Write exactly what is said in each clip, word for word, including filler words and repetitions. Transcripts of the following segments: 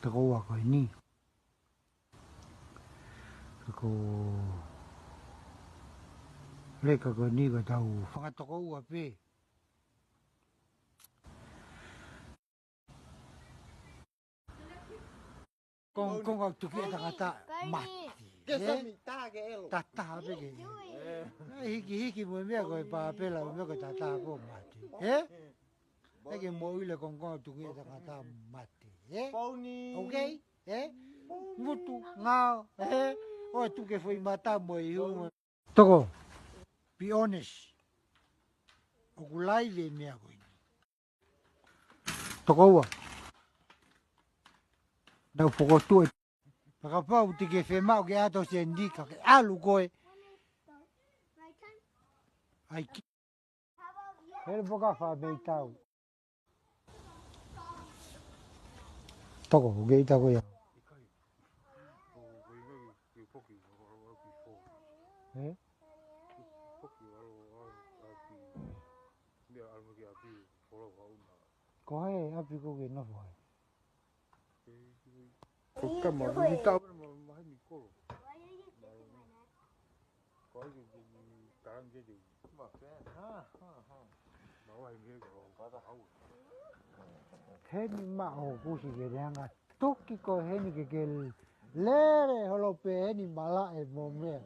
Tokoua ko eni. Ko leka ko eni ko tau fanga tokoua pē. Kongokonga ʻoku tuki e tangata mate. Ke sami tā ke elo. Tataha pē ke. Hikihiki mo e meʻa ko e pāpela mo e meʻa ko e tataha ko mate. Ē? Ē ke moʻui le kongokonga ʻoku tuki e tangata mate. Ē? Pauni. Okay? Ē? Ngutu, ngao, ē? ʻOua tuku e foʻi mata mo e ihu mo. Toko, be honest. ʻOku live e meʻa ko eni. Tokoua. Nau fokotuʻu e. Fakapau te ke fiemaʻu ke ʻato Sandy ka ke ʻalu koe. ʻAi ki. Hele poka fa mei tau. Toko, ʻoku ke ʻita koe ia. Ē? Ko e ʻapi ko ke nofo ai? Ko kama, ni tau ma, ma, ma, ni kolo. Ko ai ke, ke, ke, talang ke, ke. Ma, pe, ha, ha, ha. Ma, wa, he, ko, ko, ko, au. Heni ma o kusi ke le anga toki ko heni ke ke lele holo pē heni malaʻe mo meʻa.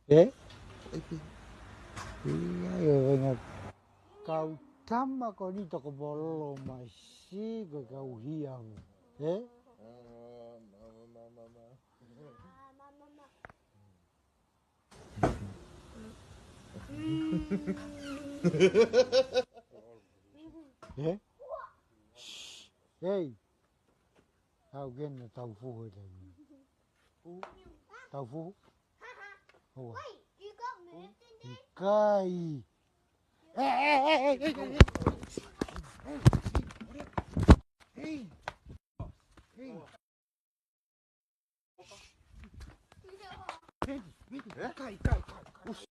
Ē? Ia, ʻio, venga. Kau tama ko ni toko pololo mai si ko kau hia mo. Ē? Ē? Ei. Tau kena tau fuhu e taimi. Tau fuhu? Hoa. ʻIkai. Ei, ei, ei, ei, ei. Ei. Ei. Ei, ei, ei, kai, kai, kai, kai.